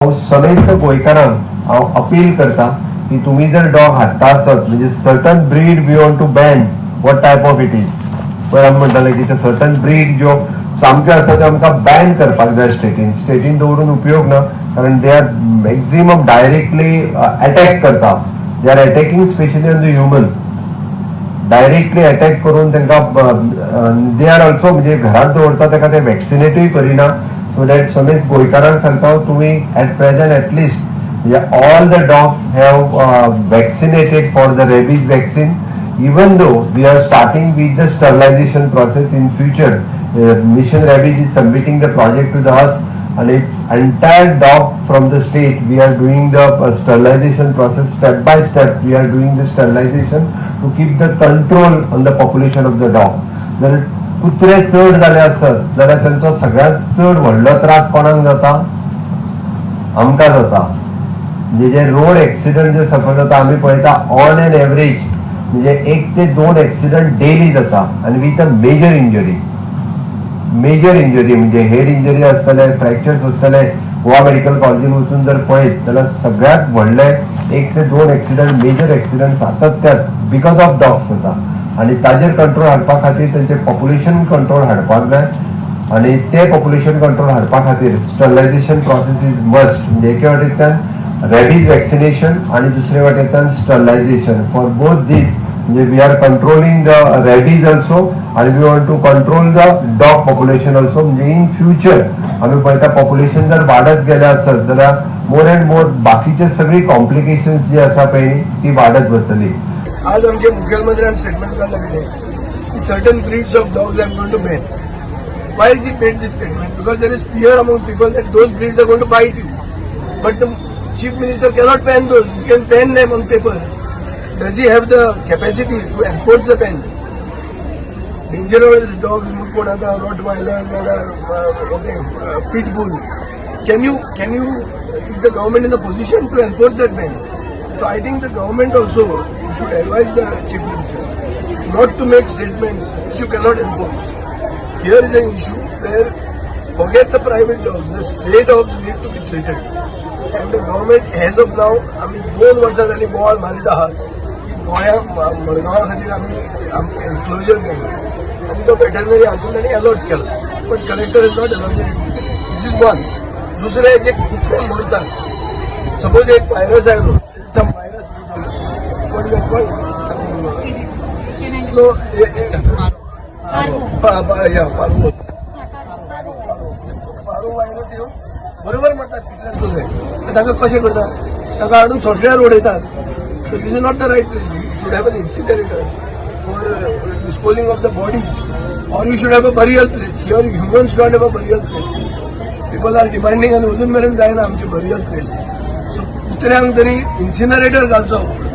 हांव समेस्त गोंयकारांक हांव अपील करता की तुमी जर डॉग हाडटा आसत, म्हणजे certain breed we want to ban, what type of it is. पयर आमी म्हणटाले की ते सर्टन ब्रीड ज्यो सामक्यो आसा त्यो आमकां बॅन करपाक जाय स्टेटीन. स्टेटीन दवरून उपयोग ना, कारण they are maximum directly attack करता. They are attacking specially on the human. Directly attack करून तांकां they are also म्हणजे घरात दवरता ताका ते वॅक्सिनेटूय करिना. सो that समेस्त गोंयकारांक सांगता, तुमी एट प्रेझेंट एटलिस्ट म्हणजे all the dogs have vaccinated for the rabies vaccine, even though we are starting with the sterilization process. In future, Mission Rabies is submitting the project to the us and it's entire dog from the state we are doing the sterilization process. Step by step we are doing the sterilization to keep the control on the population of the dog. जर कुत्रे चड जाले आसत जाल्यार तांचो सगळ्यात चड व्हडलो त्रास कोणाक जाता? आमकां जाता. म्हणजे जे रोड एक्सिडंट जे सफर जाता, आमी पळयता, ऑन एन एवरेज म्हणजे एक ते दोन एक्सिडंट डेली जाता आनी with a major injury. Major injury म्हणजे हेड इंजरी आसतले, फ्रॅक्चर्स आसतले. गोवा मेडिकल कॉलेजीन वचून जर पळयत जाल्यार सगळ्यात व्हडले एक ते दोन एक्सिडंट, मेजर एक्सिडंट सातत्यात because of dogs जाता आनी ताजेर कंट्रोल हाडपा खातीर तेंचे पॉप्युलेशन कंट्रोल हाडपाक जाय आनी ते पॉप्युलेशन कंट्रोल हाडपा खातीर स्टरलायझेशन प्रोसेस is must. म्हणजे एके वाटेंतल्यान रेबीज वॅक्सिनेशन आनी दुसरे वाटेंतल्यान स्टरलायझेशन. फॉर बोथ these म्हणजे we are controlling the rabies also आणि we want to control the dog population also. म्हणजे इन फ्युचर आमी पळयता, पॉप्युलेशन जर वाडत गेले आसत जाल्यार मोर अँड मोर बाकीचे सगळी कॉम्प्लिकेशन्स जी आसा पळय न्ही, ती वाडत वतली. आज आमचे मुख्यमंत्र्यान स्टेटमेंट काडला कितें की certain breeds of dogs I am going to ban. Why is he made this statement? Because there is fear among people that those breeds are going to bite you. But the chief minister cannot ban those. You can ban them on paper. Does he have the capacity to enforce the ban? Dangerous dogs कोण आता Rottweiler नाल्यार pitbull, can you is the government in the position to enforce that ban? So I think the government also should advise the chief minister not to make statements which you cannot enforce. Here is an issue where, forget the private dogs, the stray dogs need to be treated. And the government as of now, आम्ही 2 वर्सां जाली बोवाळ मारीत आहात की गोंया मडगांवा खातीर आमी एन्क्लोजर जाय आनी तो वेटरनरी हातून तांणी अलॉट केला, but collector is not allotted. This is one. दुसरे, जे कुत्रे मरतात, सपोज एक व्हायरस आयलो, some virus, what is that called, some no, या पार्वो, पार्वो व्हायरस येवन बरोबर मरतात कितले कुत्रे. ताका कशें करता? ताका हाडून सोंसण्यार उडयतात. So this is not the right place. You should have an incinerator for disposing of the bodies or you should have a burial place. Here humans don't have a burial place. People are demanding आनी अजून मेरेन जायना आमची burial place. So कुत्र्यांक तरी incinerator घालचो.